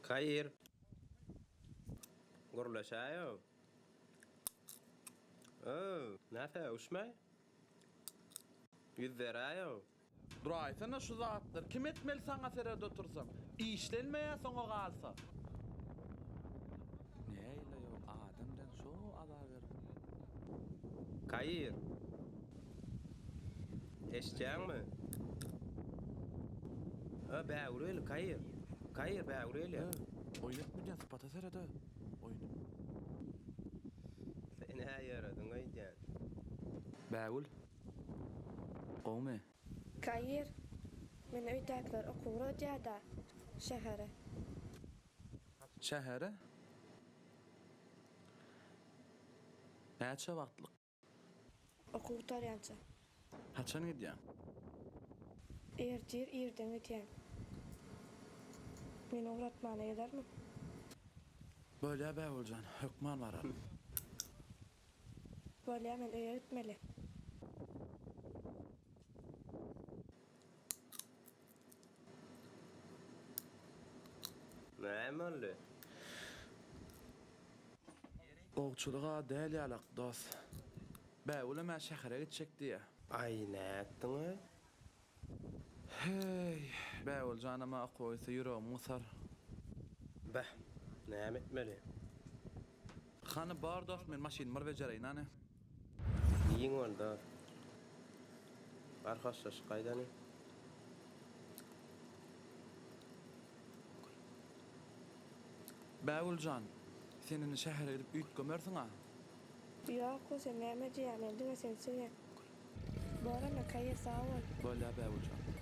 Kair. Gürleşäýow. Öw, näse, üşmäý? Yüz beräýow. Duraýsana şu zatlar kim etmeli saňa seret otursam işlenmeýä soňa galsa. Näile ýok adam bilen şo azar berip. Kair. Eşitýäňmi? Ö, bägül geldi, Kair. Kair, bägül gelýär. Ö, oýun etme diýýän sypata seret-ö, oýun. Sen-ä ýörediň öýdýän. Bägül. Gowumy? Kair, meni öýdäkiler okuw ugradýar-da, şähere. Şähere? Näçe wagtlyk? Okuw gutarýança. Haçan gidýäň? Ertir irden gidýän. Meni ugratmana gelermiň? Bolýa Bägüljan, hökman bararyn. Bolýa men öýe gitmeli. Näme boldy? Gowçulyga däl ýalak dos. Bägülem-ä şähere gitjek diýýä. Aý nätdiň-aý? Heý, Bägül janam-a okuwa gitse ýüregim gysar. Beh, näme etmeli? Hany bar dost men maşynymy bir bejereýin hany. Giň bol dost. Bar hoşlaşyp gaýdaly. Bägül jan, sen indi şähere gidip üýtgemersiň-a? Ýok, sen näme diýýäň, men diňe seni söýýän. Bor onda, Kaýa, sag bol. Bolýar Bägül jan.